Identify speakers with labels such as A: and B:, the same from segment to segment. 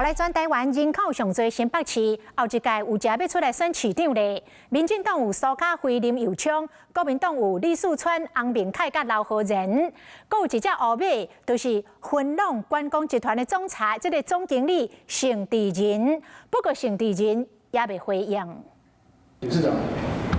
A: 來轉台灣人口上濟新北市，後一屆有正欲出來選市長咧。民進黨有蘇嘉輝、林右昌，國民黨有李四川、翁明凱佮劉浩然，閣有一隻烏馬，就是雲朗觀光集團的總裁，這个總經理盛智仁。不過盛智仁也未回應。
B: 市長。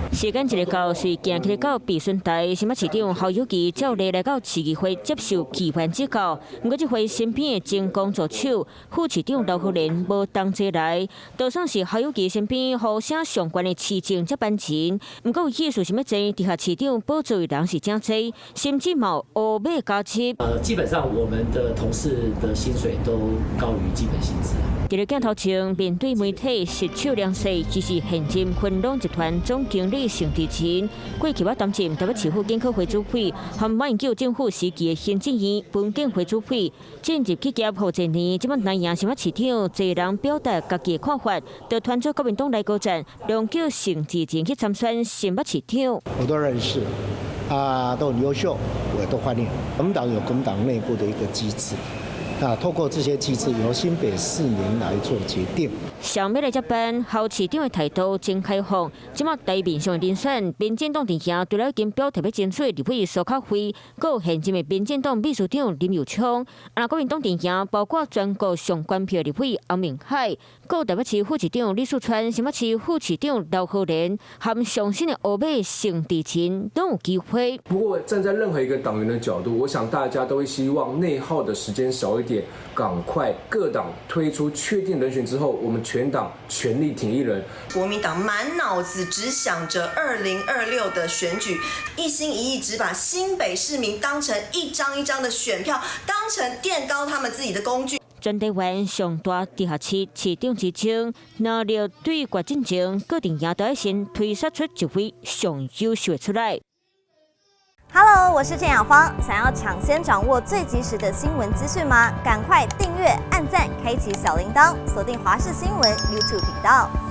C: 時間一个到，隨行起到備詢台，新北市長侯友宜照例來到市議會接受議員指教。毋過這回身邊的前工助手副市長劉浩然無同齊來，倒算是侯友宜身邊呼聲上懸的市政接班人。毋過有意思是欲坐直轄市長寶座的人是誠濟，甚至嘛有烏馬加持。
D: 基本上我們的同事的薪水都高於基本薪資。
C: 佇咧鏡頭前面對媒體失手兩勢，其實現任雲朗集團總經理盛智仁，過去捌擔任台北市府健康會主委，和馬英九政府時期的行政院文建會主委，進入企業好幾年，這擺難贏新北市長，濟人表達家己的看法，就團組國民黨來高戰，兩叫盛智仁去參選新北市長。
B: 我都認識，啊，都很優秀，我都歡迎。國民黨有國民黨內部的一個機制。啊，透過這些機制，由新北市民來做決定。
C: 上欲來接班，侯市長的態度真開放。這擺台面上的人選，民進黨陣營除了已經表態欲爭取立委蘇卡輝，閣有現任的民進黨秘書長林右昌，啊，國民黨陣營包括全國上懸票立委翁明凱，閣有台北市副市長李四川、新北市副市長劉浩然，和上新的烏馬盛智仁攏有機會。
E: 不過，站在任何一個黨員的角度，我想大家都會希望內耗的時間少一點，趕快各黨推出確定人選之後，我們全黨全力挺一人。
F: 國民黨滿腦子只想着2026的選舉，一心一意只把新北市民當成一張一張的選票，當成墊高他們自己的工具。
C: 全台灣上大直轄市市長之爭，若欲對決進前，各陣營都愛先推選出一位上優秀的出來。
G: Hello，我是鄭雅芳。想要搶先掌握最及時的新聞資訊嗎？趕快訂閱、按讚、開啟小鈴鐺，鎖定華視新聞 YouTube 頻道。